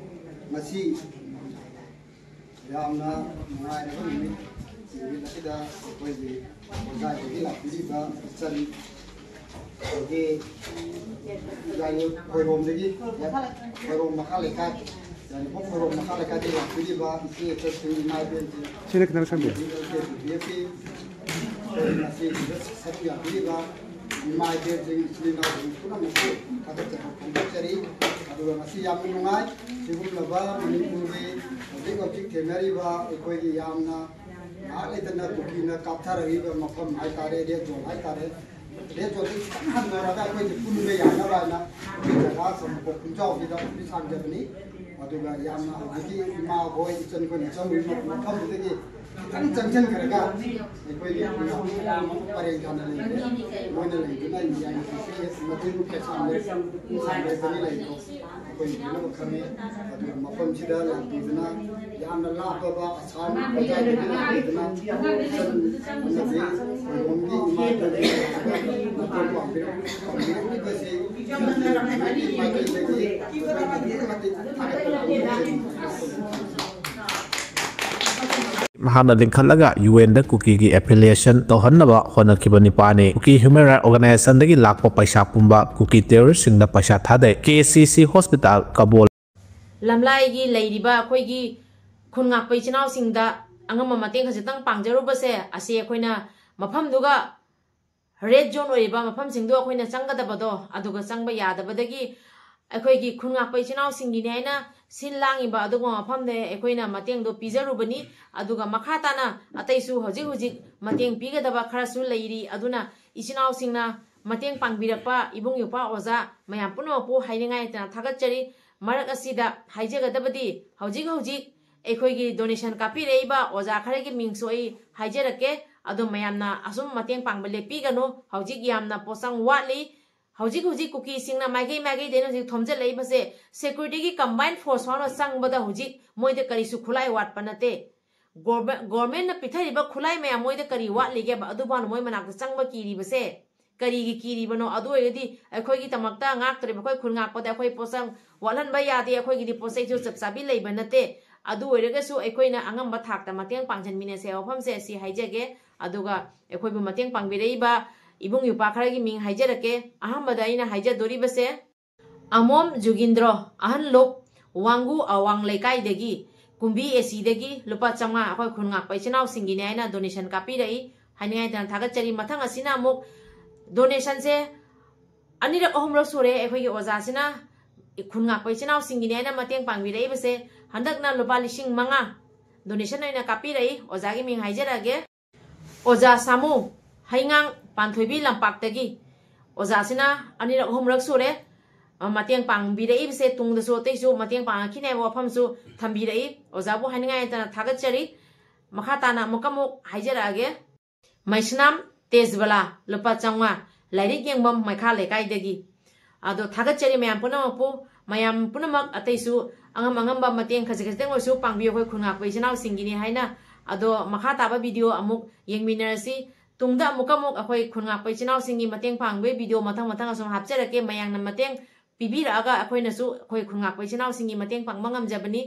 ꯃꯁꯤ ꯌꯥꯝꯅ ꯅꯨꯡꯉꯥꯏꯔꯕ ꯅꯨꯃꯤꯠ, ꯅꯨꯃꯤꯠ ꯑꯁꯤꯗ ꯑꯩꯈꯣꯏꯒꯤ ꯍꯣꯖꯥꯏꯗꯒꯤ ꯂꯥꯛꯄꯤꯔꯤꯕ ꯏꯆꯟ, ꯑꯗꯒꯤ ꯌꯥꯏꯌꯣ ꯈꯣꯏꯔꯣꯝꯗꯒꯤ, ꯈꯣꯏꯔꯣꯝ ꯃꯈꯥ ꯂꯩꯀꯥꯏ, ꯌꯥꯏꯔꯤꯄꯣꯛ ꯈꯣꯏꯔꯣꯝ ꯃꯈꯥ ꯂꯩꯀꯥꯏꯗꯒꯤ ꯂꯥꯛꯄꯤꯔꯤꯕ ꯏꯆꯦ ꯏꯆꯟꯁꯤꯡ, ꯏꯃꯥ ꯏꯕꯦꯟꯁꯤꯡ, ꯁꯤꯅ ꯈꯤꯇꯪ ꯁꯟꯕꯤꯌꯨ꯫ ꯀꯦ ꯕꯤ ꯄꯤ ꯑꯦꯐꯀꯤ ꯃꯁꯤ ꯁꯔꯨꯛ ꯌꯥꯕꯤꯔꯤꯕ ꯏꯃꯥ ꯏꯕꯦꯟꯁꯤꯡ, ꯏꯆꯤꯜ ꯏꯅꯥꯎꯁꯤꯡ ꯄꯨꯝꯅꯃꯛꯄꯨ ꯊꯥꯒꯠꯆꯕ ꯐꯣꯡꯗꯣꯛꯆꯔꯤ꯫ ꯑꯗꯨꯒ ꯉꯁꯤ ꯌꯥꯝꯅ ꯅꯨꯡꯉꯥꯏ, ꯁꯤꯒꯨꯝꯂꯕ ꯃꯅꯤꯄꯨꯔꯒꯤ ꯍꯧꯖꯤꯛ ꯍꯧꯖꯤꯛ ꯊꯦꯡꯅꯔꯤꯕ ꯑꯩꯈꯣꯏꯒꯤ ꯌꯥꯝꯅ ꯉꯥꯏꯍꯥꯛ ꯂꯩꯇꯅ ꯀꯨꯀꯤꯅ ꯀꯥꯞꯊꯔꯛꯏꯕ ꯃꯐꯝ ꯍꯥꯏꯇꯥꯔꯦ, ꯔꯦꯠ ꯖꯣꯟ ꯍꯥꯏꯇꯥꯔꯦ, ꯔꯦꯠ ꯖꯣꯟꯗꯒꯤ ꯈꯤꯇꯪ ꯍꯟꯊꯔꯒ ꯑꯩꯈꯣꯏꯁꯦ ꯄꯨꯟꯕ ꯌꯥꯅꯕ ꯍꯥꯏꯅ ꯑꯩꯈꯣꯏ ꯖꯒꯥ ꯆꯥꯎꯈꯠꯄ ꯈꯨꯟꯖꯥꯎꯁꯤꯗ ꯑꯣꯐꯤꯁ ꯍꯥꯡꯖꯕꯅꯤ꯫ ꯑꯗꯨꯒ ꯌꯥꯝꯅ ꯍꯧꯖꯤꯛꯀꯤ ꯏꯃꯥ ꯍꯣꯏ, ꯏꯆꯟ ꯈꯣꯏꯅ ꯆꯪꯕꯒꯤ ꯃꯐꯝꯗꯨꯗꯒꯤ ꯈꯤꯇꯪ ꯆꯪꯁꯤꯟꯈ꯭ꯔꯒ ꯑꯩꯈꯣꯏꯒꯤ ꯄꯔꯦꯡ ꯁꯥꯅ ꯂꯩꯔꯦ꯫ ꯃꯣꯏꯅ ꯂꯩꯗꯨꯅ ꯏꯟꯗꯤꯌꯥꯒꯤ ꯃꯇꯦꯡ ꯀꯩꯁꯥꯝꯂꯩ, ꯀꯩꯁꯥꯝꯂꯩꯗꯅꯤ ꯂꯩꯗꯣ꯫ ꯑꯩꯈꯣꯏ ꯂꯣꯏꯅꯃꯛ ꯈꯪꯉꯤ꯫ ꯑꯗꯨꯅ ꯃꯐꯝꯁꯤꯗ ꯂꯥꯛꯄꯤꯗꯨꯅ ꯌꯥꯝꯅ ꯂꯥꯞꯄꯕ ꯑꯁꯥꯝ ꯕꯖꯥꯔꯗꯒꯤ ꯂꯥꯛꯄꯤꯗꯨꯅ ꯑꯃꯗꯤ ꯈꯨꯡꯒꯪꯒꯤ ꯏꯃꯥ ꯏꯕꯦꯟꯁꯤꯡ ꯃꯇꯦꯡ ꯄꯥꯡꯕꯤꯔꯛ-, ꯄꯥꯡꯕꯤꯔꯛꯂꯤꯕꯁꯤ ꯃꯥꯏꯀꯩꯗꯒꯤ ꯑꯗꯨꯛꯀꯤ ꯃꯇꯤꯛ ꯊꯥꯒꯠꯄ ꯐꯣꯡꯗꯣꯛꯆꯔꯤ꯫ ꯃꯍꯥꯛꯅ ꯂꯤꯡꯈꯠꯂꯒ ꯌꯨ ꯑꯦꯟꯗ ꯀꯨꯀꯤꯒꯤ ꯑꯦꯐꯤꯂꯤꯌꯦꯁꯟ ꯇꯧꯍꯟꯅꯕ ꯍꯣꯠꯅꯈꯤꯕ ꯅꯤꯄꯥꯅꯤ꯫ ꯀꯨꯀꯤ ꯍ꯭ꯌꯨꯃꯦꯟ ꯔꯥꯏꯠ ꯑꯣꯔꯒꯅꯥꯏꯖꯦꯁꯟꯗꯒꯤ ꯂꯥꯛꯄ ꯄꯩꯁꯥ ꯄꯨꯝꯕ ꯀꯨꯀꯤ ꯇꯦꯔꯣꯔꯤꯁꯁꯤꯡꯗ ꯄꯩꯁꯥ ꯊꯥꯗꯩ꯫ ꯀꯦ ꯁꯤ ꯁꯤ ꯍꯣꯁꯄꯤꯇꯥꯜ ꯀꯕꯣꯜ꯫ ꯂꯝꯂꯥꯏꯒꯤ ꯂꯩꯔꯤꯕ ꯑꯩꯈꯣꯏꯒꯤ ꯈꯨꯟ ꯉꯥꯛꯄ ꯏꯆꯤꯟ ꯏꯅꯥꯎꯁꯤꯡꯗ ꯑꯉꯝꯕ ꯃꯇꯦꯡ ꯈꯖꯤꯛꯇꯪ ꯄꯥꯡꯖꯔꯨꯕꯁꯦ, ꯑꯁꯤ ꯑꯩꯈꯣꯏꯅ ꯃꯐꯝꯗꯨꯒ ꯔꯦꯗ ꯖꯣꯟ ꯑꯣꯏꯔꯤꯕ ꯃꯐꯝꯁꯤꯡꯗꯣ ꯑꯩꯈꯣꯏꯅ ꯆꯪꯒꯗꯕꯗꯣ, ꯑꯗꯨꯒ ꯆꯪꯕ ꯌꯥꯗꯕꯗꯒꯤ ꯑꯩꯈꯣꯏꯒꯤ ꯈꯨꯟ ꯉꯥꯛꯄ ꯏꯆꯤꯟ ꯏꯅꯥꯎꯁꯤꯡꯒꯤꯅꯤ ꯍꯥꯏꯅ ꯁꯤꯟ ꯂꯥꯡꯉꯤꯕ ꯑꯗꯨꯒꯨꯝꯕ ꯃꯐꯝꯗ ꯑꯩꯈꯣꯏꯅ ꯃꯇꯦꯡꯗꯣ ꯄꯤꯖꯔꯨꯕꯅꯤ꯫ ꯑꯗꯨꯒ ꯃꯈꯥ ꯇꯥꯅ ꯑꯇꯩꯁꯨ ꯍꯧꯖꯤꯛ ꯍꯧꯖꯤꯛ ꯃꯇꯦꯡ ꯄꯤꯒꯗꯕ ꯈꯔꯁꯨ ꯂꯩꯔꯤ꯫ ꯑꯗꯨꯅ ꯏꯆꯤꯟ ꯏꯅꯥꯎꯁꯤꯡꯅ ꯃꯇꯦꯡ ꯄꯥꯡꯕꯤꯔꯛꯄ ꯏꯕꯨꯡ ꯏꯄ꯭ꯋꯥ ꯑꯣꯖꯥ ꯃꯌꯥꯝ ꯄꯨꯝꯅꯃꯛꯄꯨ ꯍꯥꯏꯅꯤꯡꯉꯥꯏ ꯂꯩꯇꯅ ꯊꯥꯒꯠꯆꯔꯤ꯫ ꯃꯔꯛ ꯑꯁꯤꯗ ꯍꯥꯏꯖꯒꯗꯕꯗꯤ ꯍꯧꯖꯤꯛ ꯍꯧꯖꯤꯛ ꯑꯩꯈꯣꯏꯒꯤ donation ꯀꯥꯞꯄꯤꯔꯛꯏꯕ ꯑꯣꯖꯥ ꯈꯔꯒꯤ ꯃꯤꯡꯁꯨ ꯑꯩ ꯍꯥꯏꯖꯔꯛꯀꯦ꯫ ꯑꯗꯣ ꯃꯌꯥꯝꯅ ꯑꯁꯨꯝ ꯃꯇꯦꯡ ꯄꯥꯡꯕ ꯂꯦꯞꯄꯤꯒꯅꯨ꯫ ꯍꯧꯖꯤꯛ ꯌꯥꯝꯅ ꯄꯣꯠꯆꯪ ꯋꯥꯠꯂꯤ꯫ ꯍꯧꯖꯤꯛ ꯍꯧꯖꯤꯛ ꯀꯨꯀꯤꯁꯤꯡꯅ ꯃꯥꯏꯀꯩ ꯃꯥꯏꯀꯩꯗꯩꯅ ꯍꯧꯖꯤꯛ ꯊꯣꯝꯖꯤꯜꯂꯛꯏꯕꯁꯦ securityꯒꯤ combined force ꯐꯥꯎꯅ ꯆꯪꯕꯗ ꯍꯧꯖꯤꯛ ꯃꯣꯏꯗ ꯀꯔꯤꯁꯨ ꯈꯨꯠꯂꯥꯏ ꯋꯥꯠꯄ ꯅꯠꯇꯦ꯫ Government, governmentꯅ ꯄꯤꯊꯔꯤꯕ ꯈꯨꯠꯂꯥꯏ ꯃꯌꯥꯝ ꯃꯣꯏꯗ ꯀꯔꯤ ꯋꯥꯠꯂꯤꯒꯦꯕ? ꯑꯗꯨꯐꯥꯎꯅ ꯃꯣꯏ ꯃꯅꯥꯛꯇ ꯆꯪꯕ ꯀꯤꯔꯤꯕꯁꯦ ꯀꯔꯤꯒꯤ ꯀꯤꯔꯤꯕꯅꯣ? ꯑꯗꯨ ꯑꯣꯏꯔꯗꯤ ꯑꯩꯈꯣꯏꯒꯤꯗꯃꯛꯇ ꯉꯥꯛꯇꯣꯔꯤꯕ ꯑꯩꯈꯣꯏ ꯈꯨꯟ ꯉꯥꯛꯄꯗ ꯑꯩꯈꯣꯏ ꯄꯣꯠꯆꯪ ꯋꯥꯠꯍꯟꯕ ꯌꯥꯗꯦ꯫ ꯑꯩꯈꯣꯏꯒꯤꯗꯤ ꯄꯣꯠ ꯆꯩꯁꯨ ꯆꯞ ꯆꯥꯕꯤ ꯂꯩꯕ ꯅꯠꯇꯦ꯫ ꯑꯗꯨ ꯑꯣꯏꯔꯒꯁꯨ ꯑꯩꯈꯣꯏꯅ ꯑꯉꯝꯕ ꯊꯥꯛꯇ ꯃꯇꯦꯡ ꯄꯥꯡꯁꯤꯟꯃꯤꯟꯅꯁꯦ ꯍꯥꯏꯕ ꯋꯥꯐꯝꯁꯦ ꯑꯁꯤ ꯍꯥꯏꯖꯒꯦ꯫ ꯑꯗꯨꯒ ꯑꯩꯈꯣꯏꯕꯨ ꯃꯇꯦꯡ ꯄꯥꯡꯕꯤꯔꯛꯏꯕ ꯏꯕꯨꯡ ꯏꯄ꯭ꯋꯥ ꯈꯔꯒꯤ ꯃꯤꯡ ꯍꯥꯏꯖꯔꯛꯀꯦ꯫ ꯑꯍꯥꯟꯕꯗ ꯑꯩꯅ ꯍꯥꯏꯖꯗꯣꯔꯤꯕꯁꯦ ꯑꯃꯣꯝ ꯖꯨꯒꯤꯟꯗ꯭ꯔꯣ, ꯑꯍꯟ ꯂꯨꯞ, ꯋꯥꯡꯒꯨ ꯑꯋꯥꯡ ꯂꯩꯀꯥꯏꯗꯒꯤ, ꯀꯨꯝꯕꯤ ꯑꯦꯁꯤꯗꯒꯤ ꯂꯨꯄꯥ ꯆꯥꯝꯃꯉꯥ ꯑꯩꯈꯣꯏ ꯈꯨꯟ ꯉꯥꯛꯄ ꯏꯆꯤꯟ ꯏꯅꯥꯎꯁꯤꯡꯒꯤꯅꯤ ꯍꯥꯏꯅ donation ꯀꯥꯞꯄꯤꯔꯛꯏ꯫ ꯍꯥꯏꯅꯤꯡꯉꯥꯏ ꯂꯩꯇꯅ ꯊꯥꯒꯠꯆꯔꯤ꯫ ꯃꯊꯪ ꯑꯁꯤꯅ ꯑꯃꯨꯛ donationꯁꯦ ꯑꯅꯤꯔꯛ ꯑꯍꯨꯝꯔꯛ ꯁꯨꯔꯦ ꯑꯩꯈꯣꯏꯒꯤ ꯑꯣꯖꯥꯁꯤꯅ ꯈꯨꯟ ꯉꯥꯛꯄ ꯏꯆꯤꯟ ꯏꯅꯥꯎꯁꯤꯡꯒꯤꯅꯤ ꯍꯥꯏꯅ ꯃꯇꯦꯡ ꯄꯥꯡꯕꯤꯔꯛꯏꯕꯁꯦ꯫ ꯍꯟꯗꯛꯅ ꯂꯨꯄꯥ ꯂꯤꯁꯤꯡ ꯃꯉꯥ donation ꯑꯣꯏꯅ ꯀꯥꯞꯄꯤꯔꯛꯏ꯫ ꯑꯣꯖꯥꯒꯤ ꯃꯤꯡ ꯍꯥꯏꯖꯔꯛꯑꯒꯦ꯫ ꯑꯣꯖꯥ ꯁꯥꯃꯨ, ꯍꯩꯉꯥꯡ ꯄꯥꯟꯊꯣꯏꯕꯤ ꯂꯝꯄꯥꯛꯇꯒꯤ꯫ ꯑꯣꯖꯥꯁꯤꯅ ꯑꯅꯤꯔꯛ ꯑꯍꯨꯝꯔꯛ ꯁꯨꯔꯦ, ꯑ, ꯃꯇꯦꯡ ꯄꯥꯡꯕꯤꯔꯛꯏꯕꯁꯦ꯫ ꯇꯨꯡꯗꯁꯨ ꯑꯇꯩꯁꯨ ꯃꯇꯦꯡ ꯄꯥꯡꯉꯛꯈꯤꯅꯤ ꯍꯥꯏꯕ ꯋꯥꯐꯝꯁꯨ ꯊꯝꯕꯤꯔꯛꯏ꯫ ꯑꯣꯖꯥꯕꯨ ꯍꯥꯏꯅꯤꯡꯉꯥꯏ ꯂꯩꯇꯅ ꯊꯥꯒꯠꯆꯔꯤ꯫ ꯃꯈꯥ ꯇꯥꯅ ꯑꯃꯨꯛꯀ ꯑꯃꯨꯛ ꯍꯥꯏꯖꯔꯛꯑꯒꯦ꯫ ꯃꯩꯁꯅꯥꯝ ꯇꯦꯖꯕꯂꯥ, ꯂꯨꯄꯥ ꯆꯥꯝꯃꯉꯥ, ꯂꯥꯏꯔꯤꯛ ꯌꯦꯡꯐꯝ ꯃꯩꯈꯥ ꯂꯩꯀꯥꯏꯗꯒꯤ꯫ ꯑꯗꯣ ꯊꯥꯒꯠꯆꯔꯤ ꯃꯌꯥꯝ ꯄꯨꯝꯅꯃꯛꯄꯨ꯫ ꯃꯌꯥꯝ ꯄꯨꯝꯅꯃꯛ ꯑꯇꯩꯁꯨ ꯑꯉꯝ ꯑꯉꯝꯕ ꯃꯇꯦꯡ ꯈꯖꯤꯛ ꯈꯖꯤꯛꯇꯪ ꯑꯣꯏꯔꯁꯨ ꯄꯥꯡꯕꯤꯌꯨ ꯑꯩꯈꯣꯏ ꯈꯨꯟ ꯉꯥꯛꯄ ꯏꯆꯤꯟ ꯏꯅꯥꯎꯁꯤꯡꯒꯤꯅꯤ ꯍꯥꯏꯅ꯫ ꯑꯗꯣ ꯃꯈꯥ ꯇꯥꯕ video ꯑꯃꯨꯛ ꯌꯦꯡꯃꯤꯟꯅꯔꯁꯤ꯫ ꯇꯨꯡꯗ ꯑꯃꯨꯛꯀ ꯑꯃꯨꯛ ꯑꯩꯈꯣꯏ ꯈꯨꯟ ꯉꯥꯛꯄ ꯏꯆꯤꯟ ꯏꯅꯥꯎꯁꯤꯡꯒꯤ ꯃꯇꯦꯡ ꯄꯥꯡꯕꯒꯤ video ꯃꯊꯪ ꯃꯊꯪ ꯑꯁꯨꯝ ꯍꯥꯞꯆꯔꯛꯀꯦ꯫ ꯃꯌꯥꯝꯅ ꯃꯇꯦꯡ ꯄꯤꯕꯤꯔꯛꯑꯒ ꯑꯩꯈꯣꯏꯅꯁꯨ ꯑꯩꯈꯣꯏ ꯈꯨꯟ ꯉꯥꯛꯄ ꯏꯆꯤꯟ ꯏꯅꯥꯎꯁꯤꯡꯒꯤ ꯃꯇꯦꯡ ꯄꯥꯡꯕ ꯉꯝꯖꯕꯅꯤ꯫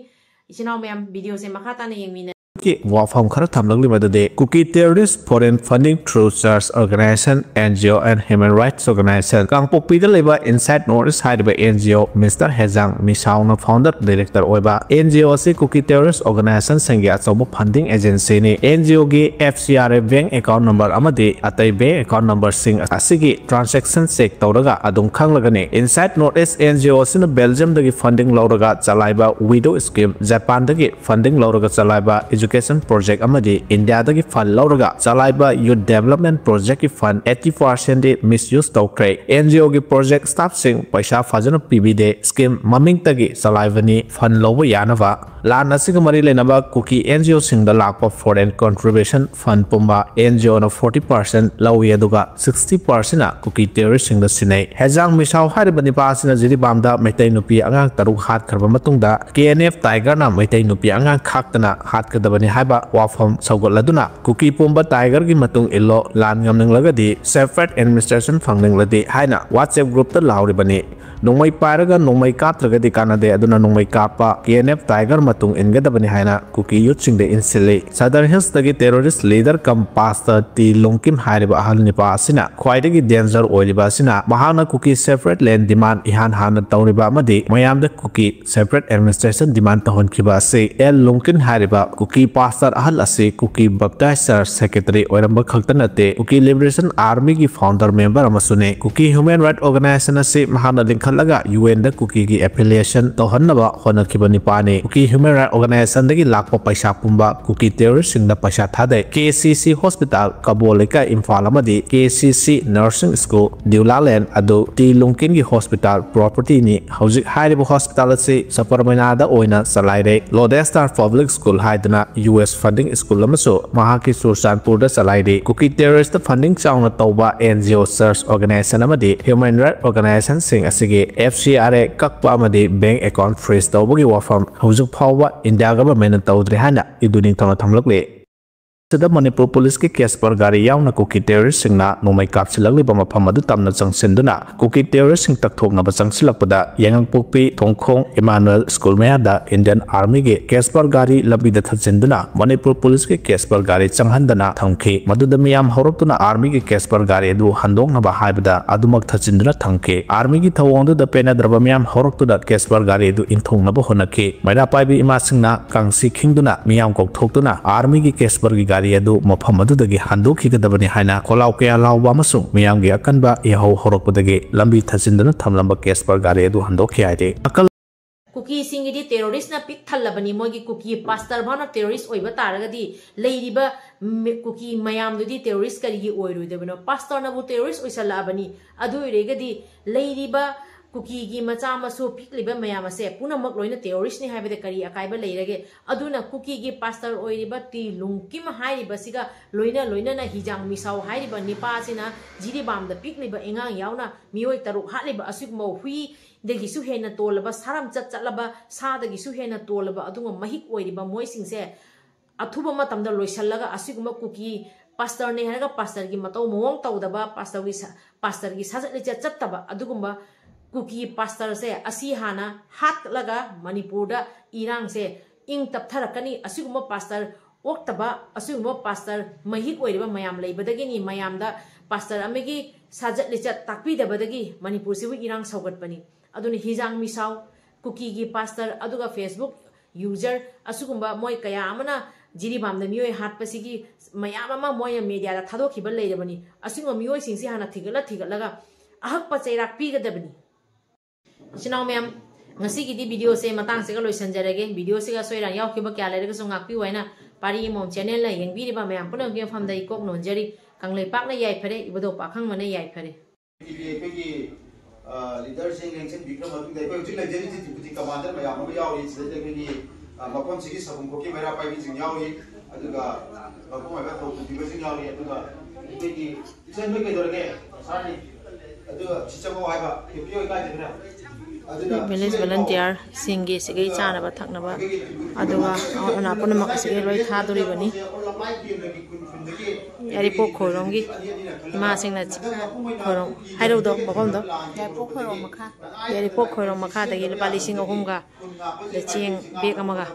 ꯏꯆꯤꯟ ꯏꯅꯥꯎ ꯃꯌꯥꯝ videoꯁꯦ ꯃꯈꯥ ꯇꯥꯅ ꯌꯦꯡꯃꯤꯟꯅ ꯀꯤ ꯋꯥꯐꯝ ꯈꯔ ꯊꯝꯂꯛꯂꯤ, ꯃꯗꯨꯗꯤ Kuki terrorist foreign funding through church organization, N G O and human rights organization꯫ ꯀꯥꯡꯄꯣꯛꯄꯤꯗ ꯂꯩꯕ Insight North East ꯍꯥꯏꯔꯤꯕ N G O Mister ꯍꯦꯖꯥꯡ ꯃꯤꯁꯥꯎꯅ founder director ꯑꯣꯏꯕ N G O ꯑꯁꯤ Kuki terrorist organization ꯁꯤꯡꯒꯤ ꯑꯆꯧꯕ funding agency ꯅꯤ꯫ N G O ꯒꯤ F C R A bank account number ꯑꯃꯗꯤ ꯑꯇꯩ bank account number ꯁꯤꯡ ꯑꯁꯤꯒꯤ transaction check ꯇꯧꯔꯒ ꯑꯗꯨꯝ ꯈꯪꯂꯒꯅꯤ꯫ Insight North East N G O ꯑꯁꯤꯅ Belgium ꯗꯒꯤ funding ꯂꯧꯔꯒ ꯆꯂꯥꯏꯕ widow scheme, Japan ꯗꯒꯤ funding ꯂꯧꯔꯒ ꯆꯂꯥꯏꯕ education project ꯑꯃꯗꯤ India ꯗꯒꯤ fund ꯂꯧꯔꯒ ꯆꯂꯥꯏꯕ youth development project ꯀꯤ fund eighty percent ꯗꯤ misuse ꯇꯧꯈ꯭ꯔꯦ꯫ N G O ꯒꯤ project staff ꯁꯤꯡ ꯄꯩꯁꯥ ꯐꯖꯅ ꯄꯤꯕꯤꯗꯦ, scheme ꯃꯃꯤꯡꯇꯒꯤ ꯆꯂꯥꯏꯕꯅꯤ fund ꯂꯧꯕ ꯌꯥꯅꯕ꯫ ꯂꯥꯟ ꯑꯁꯤꯒ ꯃꯔꯤ ꯂꯩꯅꯕ Kuki N G O ꯁꯤꯡꯗ ꯂꯥꯛꯄ foreign contribution fund ꯄꯨꯝꯕ N G O ꯅ forty percent ꯂꯧꯏ, ꯑꯗꯨꯒ sixty percent ꯅ Kuki terrorist ꯁꯤꯡꯗ ꯁꯤꯟꯅꯩ꯫ ꯍꯦꯖꯥꯡ ꯃꯤꯁꯥꯎ ꯍꯥꯏꯔꯤꯕ ꯅꯤꯄꯥ ꯑꯁꯤꯅ ꯖꯤꯔꯤꯕꯥꯝꯗ ꯃꯩꯇꯩ ꯅꯨꯄꯤ ꯑꯉꯥꯡ ꯇꯔꯨꯛ ꯍꯥꯠꯈ꯭ꯔꯕ ꯃꯇꯨꯡꯗ K N F Tiger ꯅ ꯃꯩꯇꯩ ꯅꯨꯄꯤ ꯑꯉꯥꯡ ꯈꯥꯛꯇꯅ ꯍꯥꯠꯀꯗꯕꯅꯤ ꯍꯥꯏꯕ ꯋꯥꯐꯝ ꯁꯧꯒꯠꯂꯗꯨꯅ, ꯀꯨꯀꯤ ꯄꯨꯝꯕ Tiger ꯒꯤ ꯃꯇꯨꯡ ꯏꯜꯂꯣ, ꯂꯥꯟ ꯉꯝꯅꯤꯡꯂꯒꯗꯤ separate administration ꯐꯪꯅꯤꯡꯂꯗꯤ ꯍꯥꯏꯅ WhatsApp group ꯇ ꯂꯥꯎꯔꯤꯕꯅꯤ꯫ ꯅꯣꯡꯃꯩ ꯄꯥꯏꯔꯒ ꯅꯣꯡꯃꯩ ꯀꯥꯞꯇ꯭ꯔꯒꯗꯤ ꯀꯥꯟꯅꯗꯦ, ꯑꯗꯨꯅ ꯅꯣꯡꯃꯩ ꯀꯥꯞꯄ K N F Tiger ꯃꯇꯨꯡ ꯏꯟꯒꯗꯕꯅꯤ ꯍꯥꯏꯅ ꯀꯨꯀꯤ youth ꯁꯤꯡꯗ ꯏꯟꯁꯤꯜꯂꯤ꯫ Sadar Hills ꯇꯒꯤ terrorist leader cum pastor T Lungkim ꯍꯥꯏꯔꯤꯕ ꯑꯍꯜ ꯅꯤꯄꯥ ꯑꯁꯤꯅ ꯈ꯭ꯋꯥꯏꯗꯒꯤ danger ꯑꯣꯏꯔꯤꯕ ꯑꯁꯤꯅ ꯃꯍꯥꯛꯅ ꯀꯨꯀꯤ separate land demand ꯏꯍꯥꯟ ꯍꯥꯟꯅ ꯇꯧꯔꯤꯕ ꯑꯃꯗꯤ ꯃꯌꯥꯝꯗ ꯀꯨꯀꯤ separate administration demand ꯇꯧꯍꯟꯈꯤꯕ ꯑꯁꯤ꯫ L Lungkim ꯍꯥꯏꯔꯤꯕ ꯀꯨꯀꯤ pastor ꯑꯍꯜ ꯑꯁꯤ ꯀꯨꯀꯤ Baptist Church secretary ꯑꯣꯏꯔꯝꯕ ꯈꯛꯇ ꯅꯠꯇꯦ, Kuki Liberation Army ꯒꯤ founder member ꯑꯃꯁꯨꯅꯤ꯫ ꯀꯨꯀꯤ human right organization ꯑꯁꯤ ꯃꯍꯥꯛꯅ ꯂꯤꯡꯈꯠꯂꯒ U N ꯗ ꯀꯨꯀꯤꯒꯤ affiliation ꯇꯧꯍꯟꯅꯕ ꯍꯣꯠꯅꯈꯤꯕ ꯅꯤꯄꯥꯅꯤ꯫ ꯀꯨꯀꯤ human right organization ꯗꯒꯤ ꯂꯥꯛꯄ ꯄꯩꯁꯥ ꯄꯨꯝꯕ ꯀꯨꯀꯤ terrorist ꯁꯤꯡꯗ ꯄꯩꯁꯥ ꯊꯥꯗꯩ꯫ K C C hospital ꯀꯕꯣ ꯂꯩꯀꯥꯏ ꯏꯝꯐꯥꯜ ꯑꯃꯗꯤ K C C nursing school ꯗꯤꯎꯂꯥꯂꯦꯟ ꯑꯗꯨ ꯇꯤ ꯂꯨꯡꯀꯤꯟꯒꯤ hospital property ꯅꯤ꯫ ꯍꯧꯖꯤꯛ ꯍꯥꯏꯔꯤꯕ hospital ꯑꯁꯤ ꯁꯄꯔꯃꯩꯅꯥꯗ ꯑꯣꯏꯅ ꯆꯂꯥꯏꯔꯦ꯫ Lodestar Public School ꯍꯥꯏꯗꯨꯅ U S funding school ꯑꯃꯁꯨ ꯃꯍꯥꯛꯀꯤ ꯆꯨꯔꯆꯥꯟꯄꯨꯔꯗ ꯆꯂꯥꯏꯔꯤ꯫ ꯀꯨꯀꯤ terrorist funding ꯆꯥꯎꯅ ꯇꯧꯕ N G O, church organization ꯑꯃꯗꯤ human right organization ꯁꯤꯡ ꯑꯁꯤꯒꯤ F C R A ꯀꯛꯄ ꯑꯃꯗꯤ bank account freeze ꯇꯧꯕꯒꯤ ꯋꯥꯐꯝ ꯍꯧꯖꯤꯛ ꯐꯥꯎꯕ India government ꯅ ꯇꯧꯗ꯭ꯔꯤ ꯍꯥꯏꯅ ꯏꯗꯨ ꯅꯤꯡꯊꯧꯅ ꯊꯝꯂꯛꯂꯤ꯫ ꯁꯤꯗ ꯃꯅꯤꯄꯨꯔ ꯄꯨꯂꯤꯁꯀꯤ ꯀꯦꯁꯄꯔ ꯒꯥꯔꯤ ꯌꯥꯎꯅ ꯀꯨꯀꯤ ꯇꯦꯔꯣꯔꯤꯁꯁꯤꯡꯅ ꯅꯣꯡꯃꯩ ꯀꯥꯞꯁꯤꯜꯂꯛꯂꯤꯕ ꯃꯐꯝ ꯑꯗꯨ ꯇꯝꯅ ꯆꯪꯁꯤꯟꯗꯨꯅ ꯀꯨꯀꯤ ꯇꯦꯔꯣꯔꯤꯁꯁꯤꯡ ꯇꯛꯊꯣꯛꯅꯕ ꯆꯪꯁꯤꯜꯂꯛꯄꯗ ꯌꯥꯏꯉꯪꯄꯣꯛꯄꯤ ꯊꯣꯡꯈꯣꯡ ꯏꯃꯥꯅꯨꯑꯦꯜ ꯁ꯭ꯀꯨꯜ ꯃꯌꯥꯗ ꯏꯟꯗꯤꯌꯟ ꯑꯥꯔꯃꯤꯒꯤ ꯀꯦꯁꯄꯔ ꯒꯥꯔꯤ ꯂꯝꯕꯤꯗ ꯊꯠꯆꯤꯟꯗꯨꯅ ꯃꯅꯤꯄꯨꯔ ꯄꯨꯂꯤꯁꯀꯤ ꯀꯦꯁꯄꯔ ꯒꯥꯔꯤ ꯆꯪꯍꯟꯗꯅ ꯊꯝꯈꯤ꯫ ꯃꯗꯨꯗ ꯃꯤꯌꯥꯝ ꯍꯧꯔꯛꯇꯨꯅ ꯑꯥꯔꯃꯤꯒꯤ ꯀꯦꯁꯄꯔ ꯒꯥꯔꯤ ꯑꯗꯨ ꯍꯟꯗꯣꯛꯅꯕ ꯍꯥꯏꯕꯗ ꯑꯗꯨꯃꯛ ꯊꯠꯆꯤꯟꯗꯨꯅ ꯊꯝꯈꯤ꯫ ꯑꯥꯔꯃꯤꯒꯤ ꯊꯧꯑꯣꯡꯗꯨꯗ ꯄꯦꯟꯅꯗ꯭ꯔꯕ ꯃꯤꯌꯥꯝ ꯍꯧꯔꯛꯇꯨꯅ ꯀꯦꯁꯄꯔ ꯒꯥꯔꯤ ꯑꯗꯨ ꯏꯟꯊꯣꯛꯅꯕ ꯍꯣꯠꯅꯈꯤ꯫ ꯃꯩꯔꯥ ꯄꯥꯏꯕꯤ ꯏꯃꯥꯁꯤꯡꯅ ꯀꯥꯡꯁꯤ ꯈꯤꯡꯗꯨꯅ ꯃꯤꯌꯥꯝ ꯀꯧꯊꯣꯛꯇꯨꯅ ꯑꯥꯔꯃꯤꯒꯤ ꯀꯦꯁꯄꯔꯒꯤ ꯒꯥꯔꯤ ꯑꯗꯨ ꯃꯐꯝ ꯑꯗꯨꯗꯒꯤ ꯍꯟꯗꯣꯛꯈꯤꯒꯗꯕꯅꯤ ꯍꯥꯏꯅ ꯈꯣꯜꯂꯥꯎ ꯀꯌꯥ ꯂꯥꯎꯕ ꯑꯃꯁꯨꯡ ꯃꯤꯌꯥꯝꯒꯤ ꯑꯀꯟꯕ ꯏꯍꯧ ꯍꯧꯔꯛꯄꯗꯒꯤ ꯂꯝꯕꯤ ꯊꯠꯆꯤꯟꯗꯨꯅ ꯊꯝꯂꯝꯕ ꯀꯦꯁꯄꯔ ꯒꯥꯔꯤ ꯑꯗꯨ ꯍꯟꯗꯣꯛꯈꯤ ꯍꯥꯏꯔꯤ꯫ ꯑꯀꯜ ꯀꯨꯀꯤꯁꯤꯡꯒꯤꯗꯤ ꯇꯦꯔꯣꯔꯤꯁꯅ ꯄꯤꯛ ꯊꯜꯂꯕꯅꯤ꯫ ꯃꯣꯏꯒꯤ ꯀꯨꯀꯤ ꯄꯥꯁꯇꯔ ꯐꯥꯎꯅ ꯇꯦꯔꯣꯔꯤꯁ ꯑꯣꯏꯕ ꯇꯥꯔꯒꯗꯤ ꯂꯩꯔꯤꯕ ꯃꯤ-, ꯀꯨꯀꯤ ꯃꯌꯥꯝꯗꯨꯗꯤ ꯇꯦꯔꯣꯔꯤꯁ ꯀꯔꯤꯒꯤ ꯑꯣꯏꯔꯣꯏꯗꯕꯅꯣ? ꯄꯥꯁꯇꯔꯅꯕꯨ ꯇꯦꯔꯣꯔꯤꯁ ꯑꯣꯏꯁꯜꯂꯛꯑꯕꯅꯤ꯫ ꯑꯗꯨ ꯑꯣꯏꯔꯒꯗꯤ ꯂꯩꯔꯤꯕ ꯀꯨꯀꯤꯒꯤ ꯃꯆꯥ ꯃꯁꯨ ꯄꯤꯛꯂꯤꯕ ꯃꯌꯥꯝ ꯑꯁꯦ ꯄꯨꯝꯅꯃꯛ ꯂꯣꯏꯅ ꯇꯦꯔꯣꯔꯤꯁꯅꯤ ꯍꯥꯏꯕꯗ ꯀꯔꯤ ꯑꯀꯥꯏꯕ ꯂꯩꯔꯒꯦ? ꯑꯗꯨꯅ ꯀꯨꯀꯤꯒꯤ ꯄꯥꯁꯇꯔ ꯑꯣꯏꯔꯤꯕ ꯇꯤ ꯂꯨꯡꯀꯤꯝ ꯍꯥꯏꯔꯤꯕꯁꯤꯒ ꯂꯣꯏꯅ ꯂꯣꯏꯅꯅ ꯍꯤꯖꯥꯡ ꯃꯤꯁꯥꯎ ꯍꯥꯏꯔꯤꯕ ꯅꯤꯄꯥꯁꯤꯅ ꯖꯤꯔꯤꯕꯥꯝꯗ ꯄꯤꯛꯂꯤꯕ ꯑꯉꯥꯡ ꯌꯥꯎꯅ ꯃꯤꯑꯣꯏ ꯇꯔꯨꯛ ꯍꯥꯠꯂꯤꯕ ꯑꯁꯤꯒꯨꯝꯕ ꯍꯨꯏ ꯗꯒꯤꯁꯨ ꯍꯦꯟꯅ ꯇꯣꯜꯂꯕ, ꯁꯥꯔꯝꯆꯠ ꯆꯠꯂꯕ ꯁꯥꯗꯒꯤꯁꯨ ꯍꯦꯟꯅ ꯇꯣꯜꯂꯕ ꯑꯗꯨꯒꯨꯝꯕ ꯃꯍꯤꯛ ꯑꯣꯏꯔꯤꯕ ꯃꯣꯏꯁꯤꯡꯁꯦ ꯑꯊꯨꯕ ꯃꯇꯝꯗ ꯂꯣꯏꯁꯤꯜꯂꯒ ꯑꯁꯤꯒꯨꯝꯕ ꯀꯨꯀꯤ ꯄꯥꯁꯇꯔꯅꯦ ꯍꯥꯏꯔꯒ ꯄꯥꯁꯇꯔꯒꯤ ꯃꯇꯧ ꯃꯑꯣꯡ ꯇꯧꯗꯕ, ꯄꯥꯁꯇꯔꯒꯤ ꯁ-, ꯄꯥꯁꯇꯔꯒꯤ ꯁꯥꯖꯠ ꯂꯤꯆꯠ ꯆꯠꯇꯕ ꯑꯗꯨꯒꯨꯝꯕ ꯀꯨꯀꯤ ꯄꯥꯁꯇꯔꯁꯦ ꯑꯁꯤ ꯍꯥꯟꯅ ꯍꯥꯠꯂꯒ ꯃꯅꯤꯄꯨꯔꯗ ꯏꯔꯥꯡꯁꯦ ꯏꯪ ꯇꯞꯊꯔꯛꯀꯅꯤ꯫ ꯑꯁꯤꯒꯨꯝꯕ ꯄꯥꯁꯇꯔ ꯑꯣꯛꯇꯕ, ꯑꯁꯤꯒꯨꯝꯕ ꯄꯥꯁꯇꯔ ꯃꯍꯤꯛ ꯑꯣꯏꯔꯤꯕ ꯃꯌꯥꯝ ꯂꯩꯕꯗꯒꯤꯅꯤ꯫ ꯃꯌꯥꯝꯗ ꯄꯥꯁꯇꯔ ꯑꯃꯒꯤ ꯁꯥꯖꯠ ꯂꯤꯆꯠ ꯇꯥꯛꯄꯤꯗꯕꯗꯒꯤ ꯃꯅꯤꯄꯨꯔꯁꯤꯕꯨ ꯏꯔꯥꯡ ꯁꯧꯒꯠꯄꯅꯤ꯫ ꯑꯗꯨꯅ ꯍꯤꯖꯥꯡ ꯃꯤꯁꯥꯎ, ꯀꯨꯀꯤꯒꯤ ꯄꯥꯁꯇꯔ, ꯑꯗꯨꯒ Facebook user, ꯑꯁꯤꯒꯨꯝꯕ ꯃꯣꯏ ꯀꯌꯥ ꯑꯃꯅ ꯖꯤꯔꯤꯕꯥꯝꯗ ꯃꯤꯑꯣꯏ ꯍꯥꯠꯄꯁꯤꯒꯤ ꯃꯌꯥꯝ ꯑꯃ ꯃꯣꯏꯅ ꯃꯦꯗꯤꯌꯥꯗ ꯊꯥꯗꯣꯛꯈꯤꯕ ꯂꯩꯔꯕꯅꯤ꯫ ꯑꯁꯤꯒꯨꯝꯕ ꯃꯤꯑꯣꯏꯁꯤꯡꯁꯤ ꯍꯥꯟꯅ ꯊꯤꯒꯠꯂ ꯊꯤꯒꯠꯂꯒ ꯑꯍꯛꯄ ꯆꯩꯔꯥꯛ ꯄꯤꯒꯗꯕꯅꯤ꯫ ꯏꯆꯤꯟ ꯏꯅꯥꯎ ꯃꯌꯥꯝ, ꯉꯁꯤꯒꯤꯗꯤ ꯚꯤꯗꯤꯑꯣꯁꯦ ꯃꯇꯥꯡꯁꯤꯒ ꯂꯣꯏꯁꯤꯟꯖꯔꯒꯦ꯫ ꯚꯤꯗꯤꯑꯣꯁꯤꯒ ꯑꯁꯣꯏ ꯑꯔꯥꯟ ꯌꯥꯎꯈꯤꯕ ꯀꯌꯥ ꯂꯩꯔꯒꯁꯨ ꯉꯥꯛꯄꯤꯌꯨ ꯍꯥꯏꯅ ꯄꯥꯔꯤ ꯑꯃꯃꯝ ꯆꯦꯅꯦꯜꯅ ꯌꯦꯡꯕꯤꯔꯤꯕ ꯃꯌꯥꯝ ꯄꯨꯝꯅꯃꯛꯀꯤ ꯃꯐꯝꯗ ꯏꯀꯣꯛ ꯅꯣꯟꯖꯔꯤ꯫ ꯀꯪꯂꯩꯄꯥꯛꯅ ꯌꯥꯏꯐꯔꯦ, ꯏꯕꯨꯙꯧ ꯄꯥꯈꯪꯕꯅ ꯌꯥꯏꯐꯔꯦ꯫ ꯑꯩꯈꯣꯏꯒꯤ, ꯑ, ꯂꯤꯗꯔꯁꯤꯡ ꯂꯦꯡꯁꯤꯟꯕꯤꯈ꯭ꯔ ꯃꯇꯨꯡꯗ ꯑꯩꯈꯣꯏ ꯍꯧꯖꯤꯛ ꯂꯩꯖꯔꯤꯁꯤ ꯗꯤꯄꯨꯇꯤ ꯀꯃꯥꯟꯗꯔ ꯃꯌꯥꯝ ꯑꯃ ꯌꯥꯎꯔꯤ꯫ ꯁꯤꯗꯩꯗ ꯑꯩꯈꯣꯏꯒꯤ, ꯑ, ꯃꯐꯝꯁꯤꯒꯤ ꯁꯥꯕꯨꯡ ꯈꯣꯛꯀꯤ ꯃꯩꯔꯥ ꯄꯥꯏꯕꯤꯁꯤꯡ ꯌꯥꯎꯔꯤ, ꯑꯗꯨꯒ ꯃꯐꯝ ꯑꯣꯏꯕ ꯊꯧ ꯄꯨꯕꯤꯕꯁꯤꯡ ꯌꯥꯎꯔꯤ, ꯑꯗꯨꯒ ꯑꯩꯈꯣꯏꯒꯤ ꯏꯆꯟ ꯅꯣꯏ ꯀꯩꯗꯧꯔꯒꯦ? ꯁꯥꯔꯅꯤ꯫ ꯑꯗꯨꯒ ꯁꯤ ꯆꯪꯉꯣ ꯍꯥꯏꯕ, ꯅꯨꯄꯤ ꯑꯣꯏ ꯀꯥꯏꯗꯕꯅ? Village volunteer ꯁꯤꯡꯒꯤ ꯁꯤꯒꯤ ꯆꯥꯅꯕ ꯊꯛꯅꯕ, ꯑꯗꯨꯒ ꯑꯋꯥꯠ ꯑꯅꯥ ꯄꯨꯝꯅꯃꯛ ꯑꯁꯤꯒꯤ ꯂꯣꯏ ꯊꯥꯗꯣꯔꯤꯕꯅꯤ꯫ ꯌꯥꯏꯔꯤꯄꯣꯛ ꯈꯣꯏꯔꯣꯝꯒꯤ ꯏꯃꯥꯁꯤꯡꯅ ꯈꯣꯏꯔꯣꯝ ꯍꯥꯏꯔꯧꯗꯣ ꯃꯐꯝꯗꯣ꯫ ꯌꯥꯏꯔꯤꯄꯣꯛ ꯈꯣꯏꯔꯣꯝ ꯃꯈꯥ꯫ ꯌꯥꯏꯔꯤꯄꯣꯛ ꯈꯣꯏꯔꯣꯝ ꯃꯈꯥꯗꯒꯤ ꯂꯨꯄꯥ ꯂꯤꯁꯤꯡ ꯑꯍꯨꯝꯒ ꯆꯦꯡ bag ꯑꯃꯒ꯫